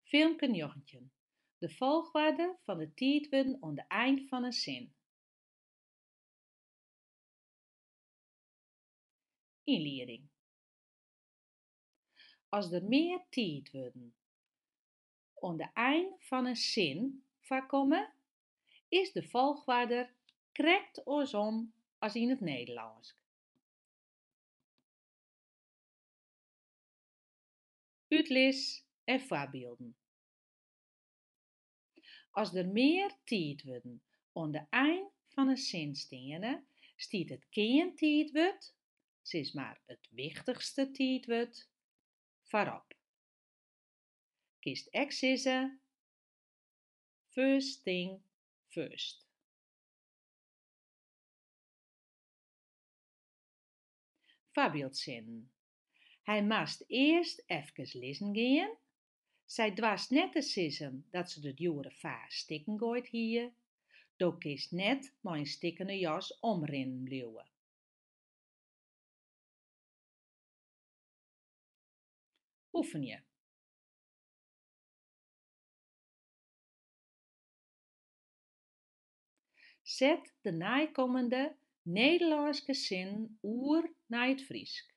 Filmke njoggentjin. De folchoarder fan de tiidwurden oan de ein fan in sin. Ynlieding. As der mear tiidwurden oan de ein fan in sin foarkomme, is de folchoarder krekt oarsom as yn it Nederlânsk. Útlis en foarbylden. As der mear tiidwurden oan de ein fan in sin steane, stiet it kearntiidwurd, sis mar it wichtichste tiidwurd, foarop. Kinst ek sizze: First thing first. Foarbyldsinnen: Hy moast earst efkes lizzen gean. Sy doarst net te sizzen dat se de djoere faas stikkengoaid hie. Do kinst net mei in stikkene jas omrinnen bliuwe. Oefenje. Set de neikommende Nederlânske sinnen oer nei it Frysk.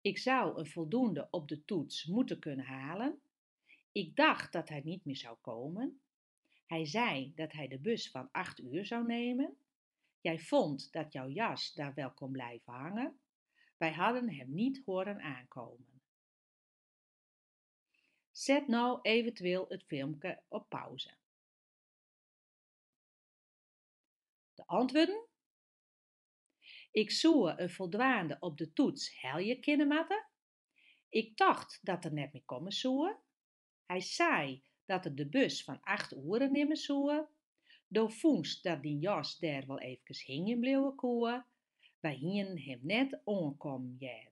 Ik zou een voldoende op de toets moeten kunnen halen. Ik dacht dat hij niet meer zou komen. Hij zei dat hij de bus van acht uur zou nemen. Jij vond dat jouw jas daar wel kon blijven hangen. Wij hadden hem niet horen aankomen. Set no eventueel it filmke op pauze. De antwurden? Ik soe in foldwaande op de toets helje kinne moatte. Ik tocht dat er net mear komme soe. Hy sei dat er de bus fan acht oere nimme soe. Do fûnst dat dyn jas dêr wol efkes hingjen bliuwe koe. Wy hienen him net oankommen hearden.